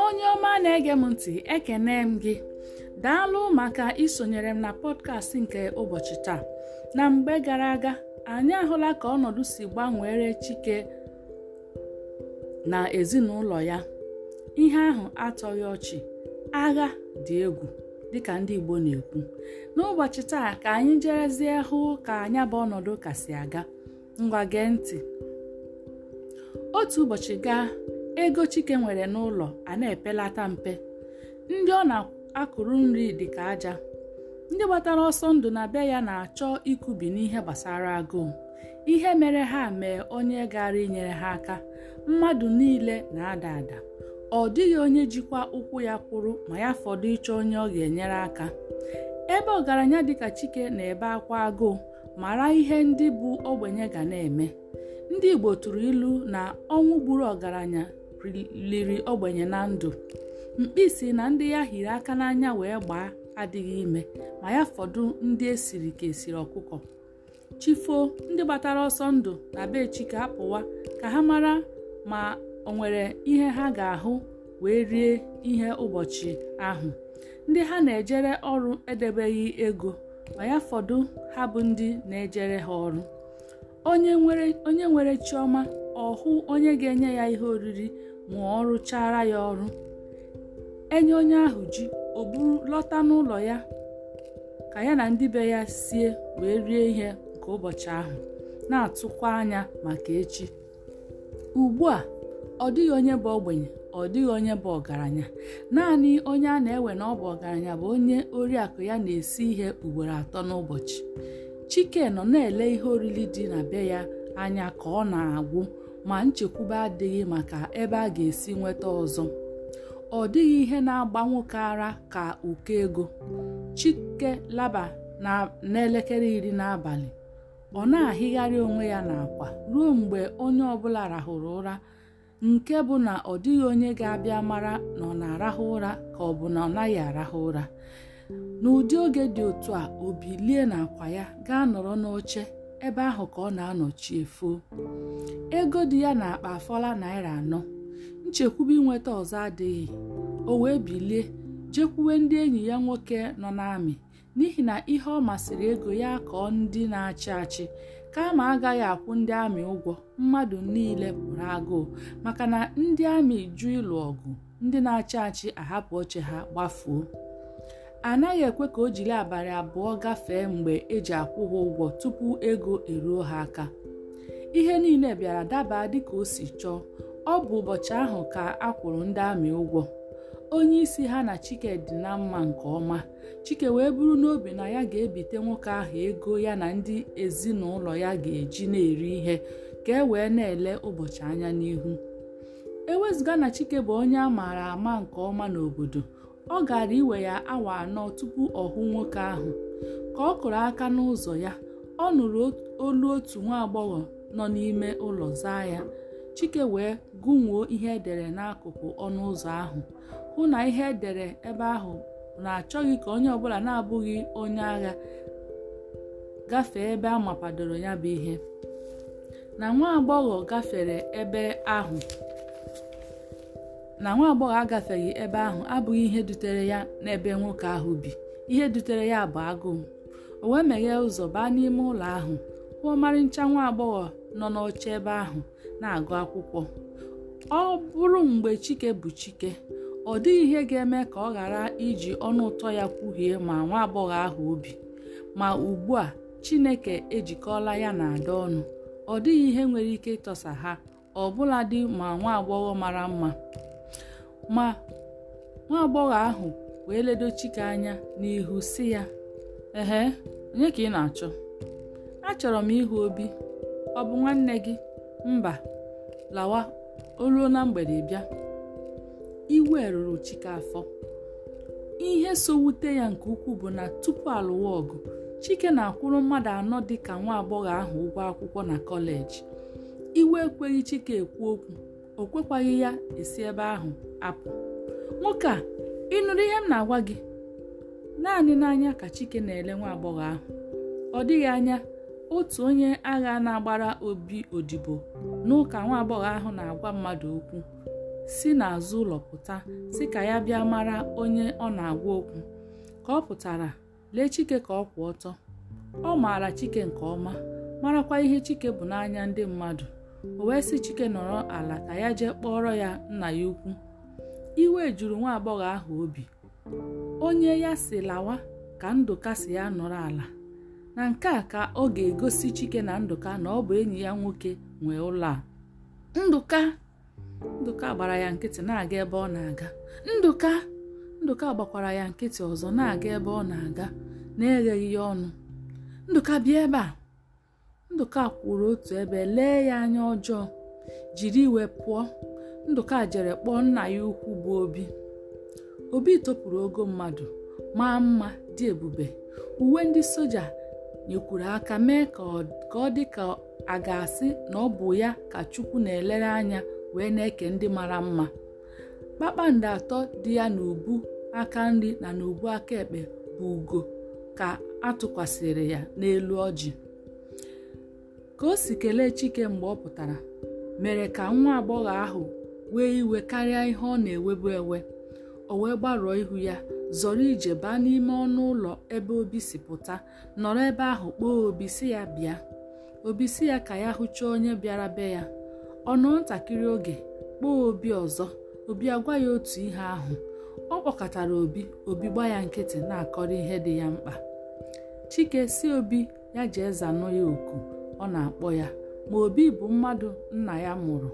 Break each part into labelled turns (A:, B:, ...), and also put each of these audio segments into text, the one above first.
A: Onye ọma na-ege m ntị, ekene m gị. Daalụ maka isonyere m na pọdkast nke ụbọchị taa. Na mgbe gara aga, anyị ahụla ka ọnọdụ si gbanwere Chike na ezinụlọ ya. Ihe ahụ atọghị ọchị. Agha dị egwu, dịka ndị Igbo na-ekwu. N'ụbọchị taa, ka anyị jerezie hụ ka anya bụ ọnọdụ kasị aga. Ngwa, gee ntị. Otu ụbọchị gaa, ego Chike nwere n'ụlọ a na-epelata mpe. Ndị ọ na-akụrụ nri dị ka aja. Ndị gbatara ọsọ ndụ na be ya na-achọ ikubi n'ihe gbasara agụụ. Ihe mere ha mee onye gara inyere ha aka. Mmadụ niile na-ada ada. Ọ dịghị onye jikwa ụkwụ ya kwụrụ, ma ya fọdụ ịchọ onye ọ ga-enyere aka. Ebe ọgaranya dịka Chike na-ebe akwa agụụ, mara ihe ndị bụ ogbenye ga na-eme. Ndị Igbo tụrụ ilu na ọnwụ gburu ọgaranya liri ogbenye na ndụ. Mkpi si na ndị ya hiri aka n'anya wee gbaa adịghị ime, ma ya fọdụ ndị esiri ka esiri ọkụkọ. Chifoo, ndị gbatara ọsọ ndụ na be Chike apụwa ka ha mara ma o nwere ihe ha ga-ahụ wee rie ihe ụbọchị ahụ. Ndị ha na-ejere ọrụ edebeghị ego, ma ya fọdụ ha bụ ndị na-ejere ha ọrụ. Onye nwere chiọma, ọ hụ onye ga-enye ya ihe oriri ma ọ rụchara ya ọrụ. Enye onye ahụ ji, o buru lọta n'ụlọ ya ka ya na ndị be ya sie wee rie ihe nke ụbọchị ahụ, na-atụkwa anya maka echi. Ugbu a, ọ dịghị onye bụ ogbenye, ọ dịghị onye bụ ọgaranya. Naanị onye a na-ewe na ọ bụ ọgaranya bụ onye oriakụ ya na-esi ihe ugboro 3 n'ụbọchị. Chike nọ na-ele ihe oriri dị na be ya anya ka ọ na-agwụ, ma nchekwube adịghị maka ebe a ga-esi nweta ọzọ. Ọ dịghị ihe na-agba nwoke ara ka ụkọ ego. Chike laba n'elekere 10 n'abalị. Ọ na-ahịgharị onwe ya n'akwa ruo mgbe onye ọbụla rahụrụ ụra, nke bụ na ọ dịghị onye ga-abịa mara na ọ na-arahụ ụra ka ọ bụ na ọ naghị arahụ ụra. N'ụdị oge dị otu a, o bilie n'akwa ya gaa nọrọ n'oche ebe ahụ ka ọ na-anọchi efoo. Ego dị ya n'akpa afọla naira 4. Nchekwube inweta ọzọ adịghị. O wee bilie jekwuwe ndị enyi ya nwoke nọ n'amị, n'ihi na ihe ọ masịrị ego ya kọọ ndị na-achị achị. Kama agaghị akwụ ndị amị ụgwọ, mmadụ niile pụrụ agụụ, maka na ndị amị jụ ịlụ ọgụ, ndị na-achị achị ahapụ oche ha gbafuo. Anaghị ekwe ka o jiri abalị 2 gafee mgbe eji akwụ ha ụgwọ tupu ego eruo ha aka. Ihe niile bịara daba dịka o si chọọ. Ọ bụ ụbọchị ahụ ka a kwụrụ ndị amị ụgwọ. Onye isi ha na Chike dị na mma nke ọma. Chike wee buru n'obi na ya ga-ebite nwoke ahụ ego ya na ndị ezinụlọ ya ga-eji na-eri ihe, ka e wee na-ele ụbọchị anya n'ihu. Ewezụga na Chike bụ onye a maara ama nke ọma n'obodo, ọ gara iwe ya awa 4 tupu ọ hụ nwoke ahụ. Ka ọ kụrụ aka n'ụzọ ya, ọ nụrụ olu otu nwa agbọghọ nọ n'ime ụlọ zaa ya. Chike wee gụnwuo ihe edere n'akụkụ ọnụ ụzọ ahụ, hụ na ihe edere ebe ahụ na-achọghị ka onye ọbụla na-abụghị onye agha gafee ebe a mapadoro ya bụ ihe. Na nwa agbọghọ gafere ebe ahụ, na nwa agbọghọ agafeghị ebe ahụ abụghị ihe dutere ya n'ebe nwoke ahụ bi. Ihe dutere ya bụ agụụ. O wee meghee ụzọ baa n'ime ụlọ ahụ, hụ ọmarịcha nwa agbọghọ nọ n'oche ebe ahụ na-agụ akwụkwọ. Ọ bụrụ mgbe Chike bụ Chike, ọ dịghị ihe ga-eme ka ọ ghara iji ọnụ ụtọ ya kwuhie ma nwa agbọghọ ahụ obi. Ma ugbu a, Chineke ejikọọla ya na ada ọnụ. Ọ dịghị ihe nwere ike ịtọsa ha, ọbụladị ma nwa agbọghọ mara mma. Ma nwa agbọghọ ahụ wee ledo Chike anya n'ihu, sị ya, "Ehe, onye ka ị na-achọ?" "Achọrọ m ịhụ Obi." "Ọ bụ nwanne gị?" "Mba, lawa, o ruo na mgbede bịa." Iwe ruru Chike afọ. Ihe so wute ya nke ukwuu bụ na tupu alụwa ọgụ, Chike na-akwụrụ mmadụ anọ dị ka nwa agbọghọ ahụ ụgwọ akwụkwọ na kọleji. Iwe ekweghị Chike ekwu okwu, o kwekwaghị ya esi ebe ahụ apụ. "Nwoke a, ị nụrụ ihe m na-agwa gị?" Naanị n'anya ka Chike na-ele nwa agbọghọ ahụ. Ọ dịghị anya, Otu onye agha na-agbara Obi odibo n'ụka nwa agbọghọ ahụ na-agwa mmadụ okwu si n'azụ ụlọ pụta sị ka ya bịa mara onye ọ na-agwa okwu. Ka ọ pụtara, lee Chike ka ọ kwụ ọtọ. Ọ maara Chike nke ọma, marakwa ihe Chike bụ n'anya ndị mmadụ. O wee sị Chike nọrọ ala ka ya jee kpọrọ ya nna ya ukwu. Iwe juru nwa agbọghọ ahụ obi. Onye ya si lawa ka Ndụka si ya nọrọ ala. Na nke a ka ọ ga-egosi Chike na Ndụka na ọ bụ enyi ya nwoke nwe ụlọ a. Ndụka! Ndụka gbara ya nkịtị na-aga ebe ọ na-aga. Ndụka! Ndụka gbakwara ya nkịtị ọzọ na-aga ebe ọ na-aga na-egheghị ya ọnụ. Ndụka bịa ebe a. Ndụka kwụrụ otu ebe lee ya anya ọjọọ, jiri iwe pụọ. Ndụka jere kpọọ nna ya ukwu bụ Obi. Obi topụrụ ogo mmadụ, maa mma, dị ebube. Uwe ndị soja nyekwuru aka mee ka ọ dị ka a ga-asị na ọ bụ ya ka Chukwu na-elere anya wee na-eke ndị mara mma. Kpakpando atọ dị ya n'ubu aka nri na n'ubu aka ekpe bụ ugo ka a tụkwasịrị ya n'elu ọjị. Ka o si kelee Chike mgbe ọ pụtara mere ka nwa agbọghọ ahụ wee iwe karịa ihe ọ na-ewebu ewe. O wee gbarụọ ihu ya, zọrọ ije baa n'ime ọnụ ụlọ ebe Obi si pụta, nọrọ ebe ahụ kpọọ Obi sị ya bịa. Obi sị ya ka ya hụchaa onye bịara be ya. Ọ nọọ ntakịrị oge kpọọ Obi ọzọ. Obi agwa ya otu ihe ahụ. Ọ kpọkọtara Obi, Obi gba ya nkịtị na-akọrọ ihe dị ya mkpa. Chike si Obi ya jee zanụ ya oku ọ na-akpọ ya, ma Obi bụ mmadụ nna ya mụrụ.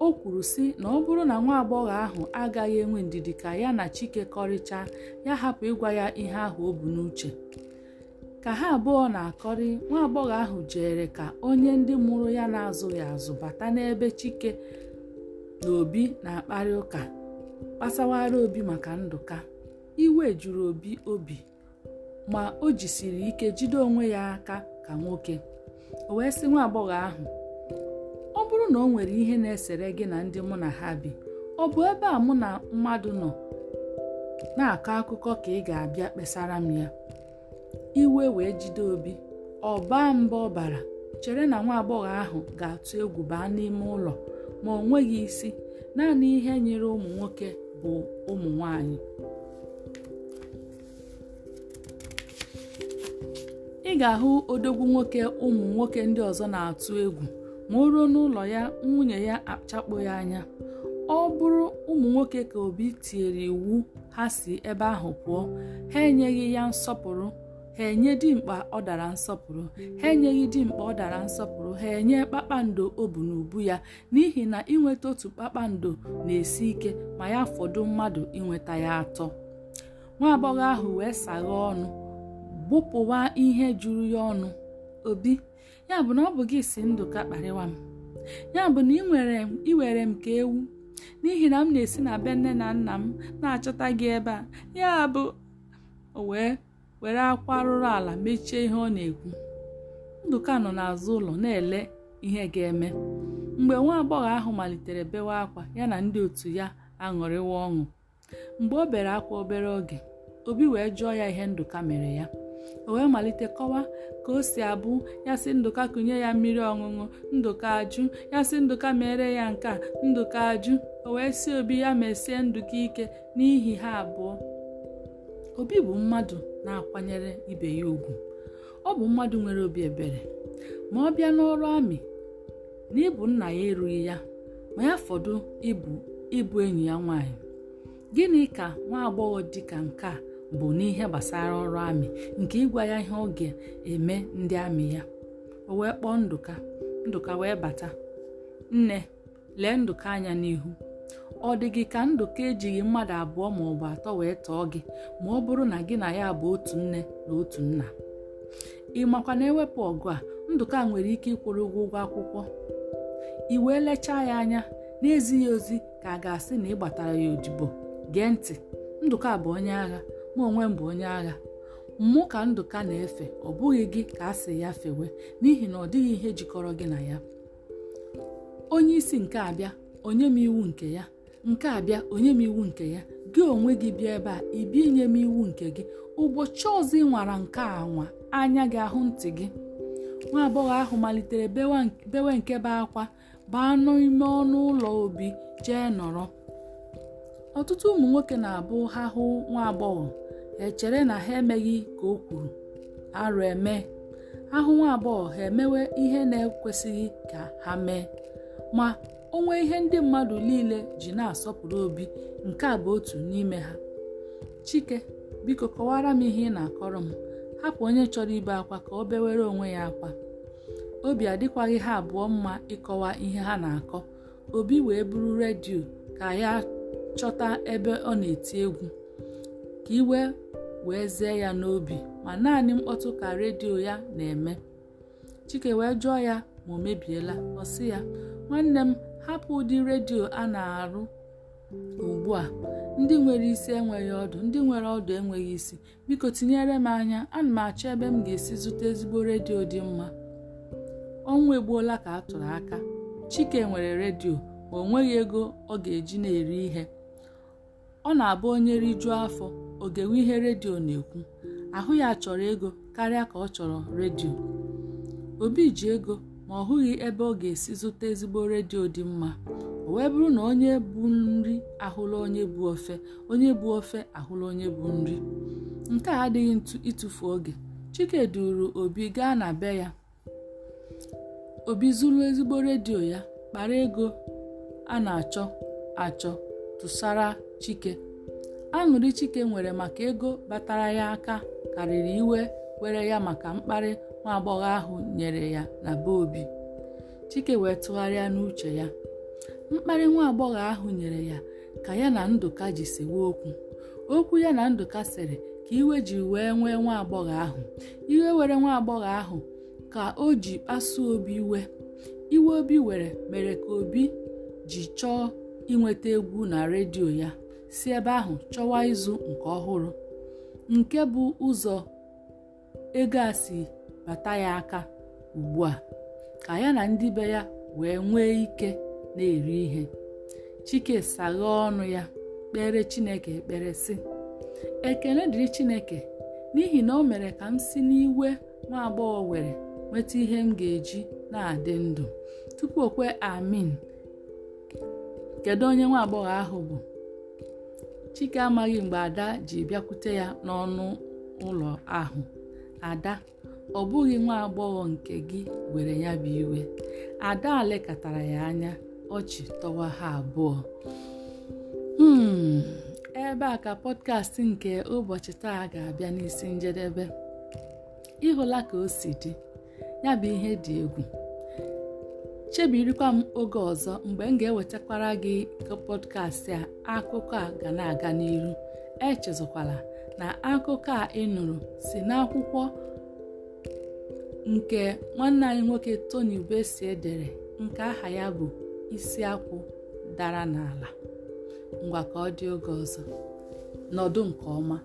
A: O kwuru sị na ọ bụrụ na nwa agbọghọ ahụ agaghị enwe ndidi ka ya na Chike kọrịchaa, ya hapụ ịgwa ya ihe ahụ o bu n'uche. Ka ha abụọ na-akọrị, nwa agbọghọ ahụ jere ka onye ndị mụrụ ya na-azụghị azụ bata n'ebe Chike na Obi na-akparị ụka, kpasawara Obi maka Ndụka. Iwe juru Obi obi, ma o jisiri ike jide onwe ya aka ka nwoke. O wee sị nwa agbọghọ ahụ, ọ bụrụ na o nwere ihe na-esere gị na ndị mụ na ha bi, ọ bụ ebe a mụ na mmadụ nọ na-akọ akụkọ ka ị ga-abịa kpesara m ya. Iwe wee jide Obi. Ọ baa mba ọ bara, chere na nwa agbọghọ ahụ ga-atụ egwu baa n'ime ụlọ, ma o nweghị isi. Naanị ihe nyere ụmụ nwoke bụ ụmụ nwanyị. Ị ga-ahụ odogwu nwoke ụmụ nwoke ndị ọzọ na-atụ egwu ma o ruo n'ụlọ ya, nwunye ya achakpo ya anya. Ọ bụrụ ụmụ nwoke ka Obi tinyere iwu ha si ebe ahụ pụọ, ha enyeghị ya nsọpụrụ, ha enye dimkpa ọ dara nsọpụrụ, ha enyeghị dimkpa ọ dara nsọpụrụ, ha enye kpakpando o bu n'ubu ya, n'ihi na inweta otu kpakpando na-esi ike ma ya fọdụ mmadụ inweta ya atọ. Nwa agbọghọ ahụ wee saghee ọnụ, gbụpụwa ihe juru ya ọnụ. Obi, ya bụ na ọ bụ gị si Ndụka kparịwa m, ya bụ na ị were m ka ewu, n'ihi na m na-esi na be nne na nna m na-achọta gị ebe a. Ya bụ, o wee were akwa rụrụ ala mechie ihe ọ na-ekwu. Ndụka nọ n'azụ ụlọ na-ele ihe ga-eme. Mgbe nwa agbọghọ ahụ malitere bewe akwa, ya na ndị otu ya aṅụrịwa ọṅụ. Mgbe o bere akwa obere oge, Obi wee jụọ ya ihe Ndụka mere ya. O wee malite kọwa ka o si abụ ya sị Ndụka kụnye ya mmiri ọṅụṅụ, Ndụka ajụ, ya sị Ndụka mere ya nke a, Ndụka ajụ. O wee sị Obi ya mesie Ndụka ike n'ihi ha abụọ. Obi bụ mmadụ na-akwanyere ibe ya ugwu. Ọ bụ mmadụ nwere obi ebere. Ma ọ bịa n'ọrụ amị, na ịbụ nna ya erughị ya, ma ya fọdụ ịbụ enyi ya nwaanyị. Gịnị ka nwa agbọghọ dị ka nke a bụ n'ihe gbasara ọrụ amị nke ịgwa ya ihe ọ ga-eme ndị amị ya? O wee kpọọ Ndụka. Ndụka wee bata. Nne, lee Ndụka anya n'ihu. Ọ dị gị ka Ndụka ejighị mmadụ abụọ ma ọ bụ atọ wee tọọ gị ma ọ bụrụ na gị na ya bụ otu nne na otu nna? Ị makwa na ewepụ ọgụ a, Ndụka nwere ike ịkwụrụ ụgwọ akwụkwọ. I wee lechaa ya anya na-ezighị ozi ka a ga-asị na ị gbatara ya odibo. Gee ntị, Ndụka bụ onye agha, mụ onwe m bụ onye agha. Mụ ka Ndụka na-efe, ọ bụghị gị ka a sị ya fewe, n'ihi na ọ dịghị ihe jikọrọ gị na ya. Onye isi nke abịa, onye m iwu nke ya. Nke abịa, onye m iwu nke ya. Gị onwe gị bịa ebe a, ị bịa inye m iwu nke gị. Ụbọchị ọzọ ị nwara nke a anwa, anya gị ahụ ntị gị. Nwa agbọghọ ahụ malitere bewe nke bụ akwa, baa n'ime ọnụ ụlọ Obi jee nọrọ. Ọtụtụ ụmụ nwoke na-abụ ha hụ nwa agbọghọ, ha echere na ha emeghị ka o kwuru, arụ eme. Ha hụ nwa agbọghọ, ha emewe ihe na-ekwesịghị ka ha mee. Ma o nwee ihe ndị mmadụ niile ji na-asọpụrụ Obi, nke a bụ otu n'ime ha. Chike, biko kọwara m ihe ị na-akọrọ m. Hapụ onye chọrọ ibe akwa ka o bewere onwe ya akwa. Obi adịkwaghị ha abụọ mma ịkọwa ihe ha na-akọ. Obi wee buru redio ka ya chọta ebe ọ na-eti egwu, ka iwe wee zee ya n'obi, ma naanị mkpọtụ ka redio ya na-eme. Chike wee jụọ ya ma o mebiela. Ọ sị ya, nwanne m, hapụ ụdị redio a na-arụ ugbu a. Ndị nwere isi enweghị ọdụ, ndị nwere ọdụ enweghị isi. Biko tinyere m anya, ana m achọ ebe m ga-esi zụta ezigbo redio dị mma. Ọnwụ egbuola ka a tụrụ aka. Chike nwere redio, ma o nweghị ego ọ ga-eji na-eri ihe. Ọ na-abụ onye rijuo afọ, o gewe ihe redio na-ekwu. Ahụ ya chọrọ ego karịa ka ọ chọrọ redio. Obi ji ego, ma ọ hụghị ebe ọ ga-esi zụta ezigbo redio dị mma. O wee bụrụ na onye bu nri ahụla onye bu ofe, onye bu ofe ahụla onye bu nri. Nke a adịghị ịtụfu oge. Chike duru Obi gaa na be ya. Obi zụrụ ezigbo redio ya, kpara ego a na-achọ achọ tụsara Chike. Aṅụrị Chike nwere maka ego batara ya aka karịrị iwe were ya maka mkparị nwa agbọghọ ahụ nyere ya na be Obi. Chike wee tụgharịa n'uche ya. Mkparị nwa agbọghọ ahụ nyere ya ka ya na Ndụka ji sewe okwu. Okwu ya na Ndụka sere ka iwe ji wee nwee nwa agbọghọ ahụ. Iwe were nwa agbọghọ ahụ ka o ji kpasuo Obi iwe. Iwe Obi were mere ka Obi ji chọọ inweta egwu na redio ya, si ebe ahụ chọwa ịzụ nke ọhụrụ, nke bụ ụzọ ego a si bata ya aka ugbu a, ka ya na ndị be ya wee nwee ike na-eri ihe. Chike saghee ọnụ ya kpere Chineke ekpere sị, ekele dịrị Chineke n'ihi na o mere ka m si n'iwe nwa agbọghọ were nweta ihe m ga-eji na-adị ndụ. Tupu o kwe amin, kedu onye nwa agbọghọ ahụ bụ? Chike amaghị mgbe Ada ji bịakwute ya n'ọnụ ụlọ ahụ. Ada, ọ bụghị nwa agbọghọ nke gị were ya bụ iwe. Ada lekọtara ya anya, ọchị tọwa ha abụọ. Ebe a ka pọdkast nke ụbọchị taa ga-abịa n'isi njedebe. Ịhụla ka o si dị, ya bụ ihe dị egwu. Chebirikwa m oge ọzọ mgbe m ga-ewetakwara gị pọdkast a, akụkọ a ga na-aga n'iru. Echezokwala na akụkọ a ị nụrụ si n'akwụkwọ nke nwanne anyị nwoke Tony Ubesie dere, nke aha ya bụ Isi Akwụ Dara N'Ala. Ngwa, ka ọ dị oge ọzọ. Nọdụ nke ọma.